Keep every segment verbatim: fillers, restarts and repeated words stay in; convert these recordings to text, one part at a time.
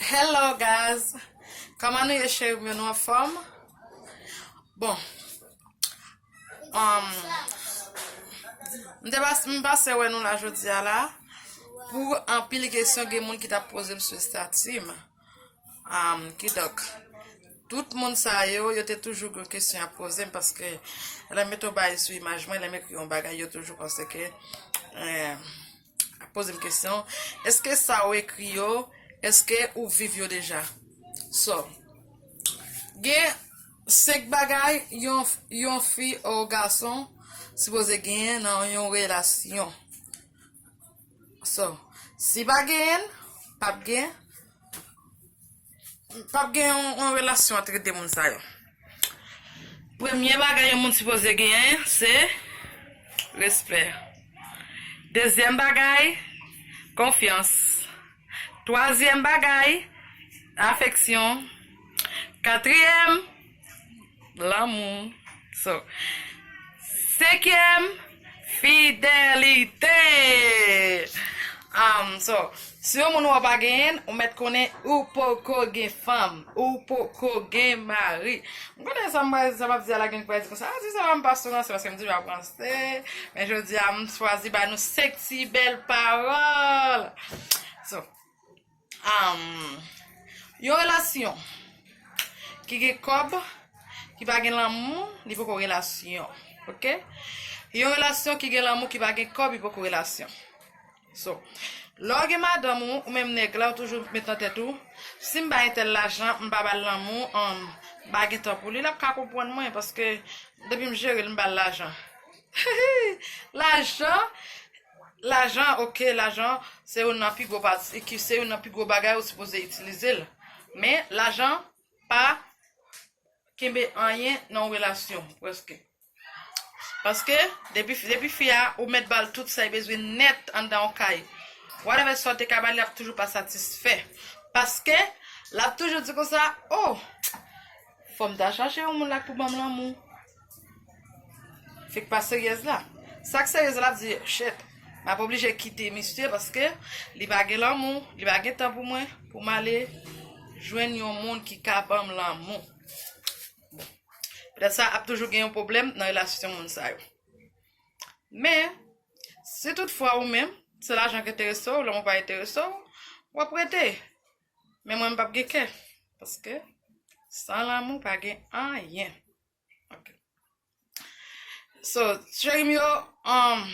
Hello guys, kòman nou ye cheri m yo, nou anfòm? Bon, um, m te pas- m pase wè nou la jodi a la. Pou anpil kesyon gen moun ki t ap poze m sou estati m. Um, kidonk, tout moun sa yo, yo te toujou gen kesyon y ap poze m paske lè m mete yon bagay sou imaj mwen, lè m ekri yon bagay, yo toujou panse ke, eh, ap poze m kesyon, èske sa ou ekri yo, èske ou viv yo deja? So, gen senk bagay yon, yon fi ou gason sipoze genyen nan yon relasyon. So, si pa genyen, p ap gen, p ap gen yon, yon relasyon antre de moun sa yo. Premye bagay yon moun sipoze genyen, se respè. Dezyèm bagay, konfyans. Twazyèm bagay, afeksyon. Katriyèm, lanmou. So, senkyèm, fidelite. Um, so, si yon moun ou pa genyen, ou mèt konnen ou poko gen fanm, ou poko gen mari. M konnen sa m, sa m ap di a la, gen moun ki pral di konsa, "Ah, di sa m pa sou ranse paske m toujou ap ranse." Men jodi a, m chwazi ba nou senk ti bèl pawòl. So, um, yon relasyon ki gen kòb, ki pa gen lanmou, li poko relasyon. Oke? Yon relasyon ki gen lanmou, ki pa gen kòb, li poko relasyon. So, lè w gen madanm ou, ou menm nèg la, ou toujou met nan tèt ou, si m ba entèl lajan, m pa ba l lanmou, um, m pa gen tan pou li, l ap ka konprann mwen, paske depi m jere l, m ba l lajan. Lajan, lajan, oke, lajan, se youn nan pi gwo pati, ki se youn nan pi gwo bagay ou sipoze itilize l. Men, lajan pa kenbe anyen nan yon relasyon, prèske. Paske, depi, depi fi a, ou mèt ba l tout sa li bezwen nèt anndan yon kay. Whatever sa w te ka ba li, l ap toujou pa satisfè. Paske, l ap toujou di konsa, "Oh, fò m ta chache yon moun la k pou ban m lanmou." Fèk pa seryèz la. Sa k seryèz la, l ap di, "Shit, m ap oblije kite misye paske li pa gen lanmou, li pa gen tan pou mwen, pou m ale jwenn yon moun ki ka ban m lanmou." Petèt sa ap toujou gen yon pwoblèm nan relasyon moun sa yo. Men, si toutfwa ou menm, se lajan ki enterese w, lanmou pa enterese w, w ap rete. Men mwen, m p ap gen kè. Paske, san lanmou, pa gen anyen. Ok. So, cheri m yo, um,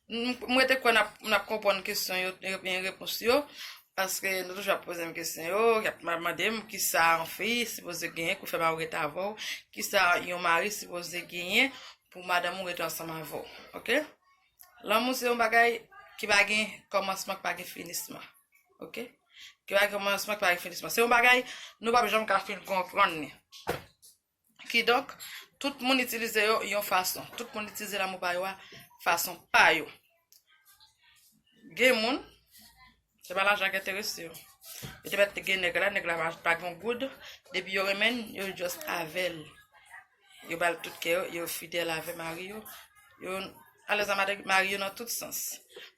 m, m rete kwè n ap, n ap konprann kesyon yo, ebyen repons yo, paske nou toujou ap poze m kesyon yo, y ap ma-, mande m kisa yon fi sipoze genyen pou fè mari w rete avè w, kisa yon mari sipoze genyen pou madanm ou rete ansanm avè w, oke? Lanmou se yon bagay ki pa gen kòmansman, ki pa gen finisman, oke? Ki pa gen kòmansman, ki pa gen finisman. Se yon bagay nou p ap janm ka fin konprann li. Kidonk, tout moun itilize yo yon fason. Tout moun itilize lanmou pa yo a fason pa yo. Gen moun, se pa lajan ki enterese yo. Yo te mèt gen nèg la, nèg la pa, pa gen goud. Depi yo renmen l, yo just avè l. Yo ba l tout kè yo, yo fidèl avè mari yo. Yo alèz a mari, mari yo nan tout sans.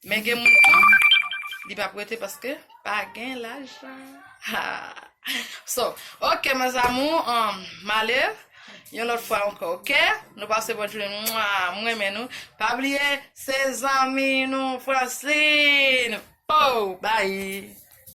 Men gen moun tou, li p ap rete paske pa gen lajan. So, ok, mes amours, um, m ale. Yon lòt fwa ankò, ok? Nou pase bòn jounen. Mwa, m renmen nou. Pa bliye, se zanmi nou, Francine. Oh, bye.